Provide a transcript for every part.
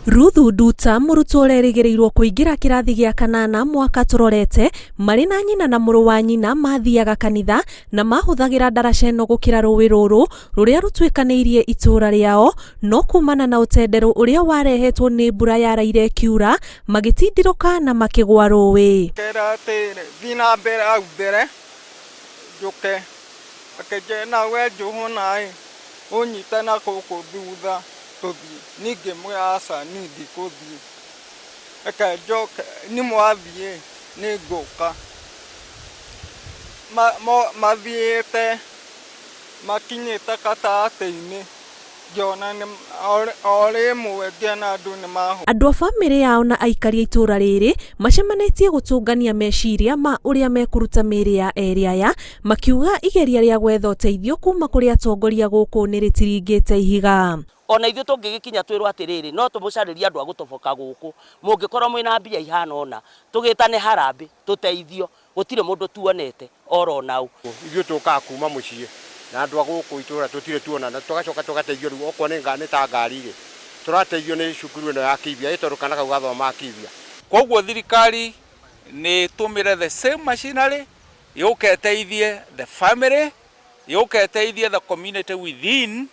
Ruthu Nduta, mũrutwo ũrerĩgĩrĩirwo kũingĩra kĩrathi gĩa kanana mwaka tũrorete, marĩ na nyina na mũrũ wa nyina mathiaga kanitha na mahũthagĩra ndaraca ĩno gũkĩra rũĩ rũrũ rũrĩa rũtuĩkanĩirie itũũra rĩao, no kumana na ũtenderũ ũrĩa warehetwo nĩ mbura yaraire ĩkiura, magĩtindirũka na makĩgwa rũĩ. Akĩra atĩrĩ, Thiĩ na mbere hau mbere njũke. Akĩnjĩra, Nawe Njũgũna-ĩ, ũnyite na gũkũ thutha tũthiĩ. Niĩ ngĩmwĩra aca niĩ ndikũthiĩ, reke njoke, niĩ mwathiĩ nĩ ngũka. Mathiĩte makinyĩte gatagatĩ-inĩ ngĩona o rĩmwe ngĩona andũ nĩ mahũra. Andũ a bamĩrĩ yao na aikari a itũũra rĩrĩ macemanĩtie gũtũngania meciria ma ũrĩa mekũruta mĩĩrĩ ya erĩ aya, makiuga igeria rĩa gwetha ũteithio kuma kũrĩ atongoria gũkũ nĩ rĩtiringĩte ihiga. Ona ithuĩ tũngĩgĩkinya twĩrwo atĩrĩrĩ, no tũmũcarĩrie andũ a gũtoboka gũkũ, mũngĩkorwo mwĩna mbia ihana ũna, tũgĩtane harambĩ, tũteithio, gũtirĩ mũndũ tuonete oro na ũ. Ithuĩ tũkaga kuma mũciĩ na andũ a gũkũ itũra tũtirĩ tuonana, tũgacoka tũgateithio rĩu okorwo nĩ ta ngari-rĩ, tũrateithio nĩ cukuru ĩno ya Kibia ĩ tondũ kana kau gathomaga Kibia. Koguo thirikari nĩ ĩtũmĩre the same machinery yũke ĩteithie the family, yũke ĩteithie the community within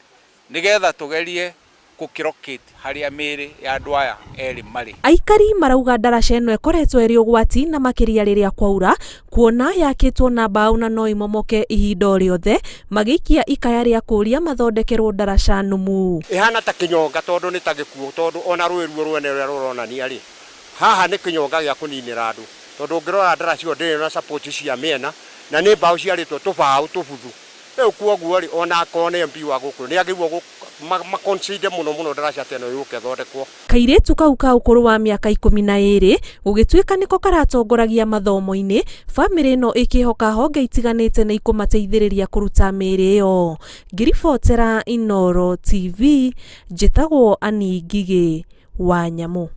nĩgetha tũgerie gũkĩ locate harĩa mĩĩrĩ ya andũ aya erĩ marĩ. Aikari marauga ndaraca ĩno ĩkoretwo ĩrĩ ũgwati na makĩria rĩrĩa kwaura, kuona yakĩtwo na mbaũ na no ĩmomoke ihinda o rĩothe, magĩikia ikaya rĩa kũũria mathondekerwo ndaraca nũmu. Ĩhana ta kĩnyonga tondũ nĩ ta gĩkuũ tondũ ona rũĩ ruo rwene ũrĩa rũronania rĩ, haha nĩ kĩnyonga gĩa kũninĩra andũ tondũ ũngĩrora ndaraca ĩyo ndĩrĩ na support cia mĩena na nĩ mbaũ ciarĩtwo tũbaũ tũbuthu. Rĩu kwoguo rĩ, ona akorwo nĩ MP wa gũkũ nĩ agĩrĩirwo ma consider mũno mũno ndaraca ta ĩno yũke ĩthondekwo. Kairĩtu kau ka ũkũrũ wa mĩaka 12 gũgĩtuĩka nĩko karatongoragia mathomo-inĩ, bamĩrĩ ĩno ĩkĩhoka honge itiganĩte nĩ ikũmateithĩrĩria kũruta mĩĩrĩ ĩyo. Ngĩribotera Inooro TV, njĩtagwo Annie Ngigĩ wa Nyamũ.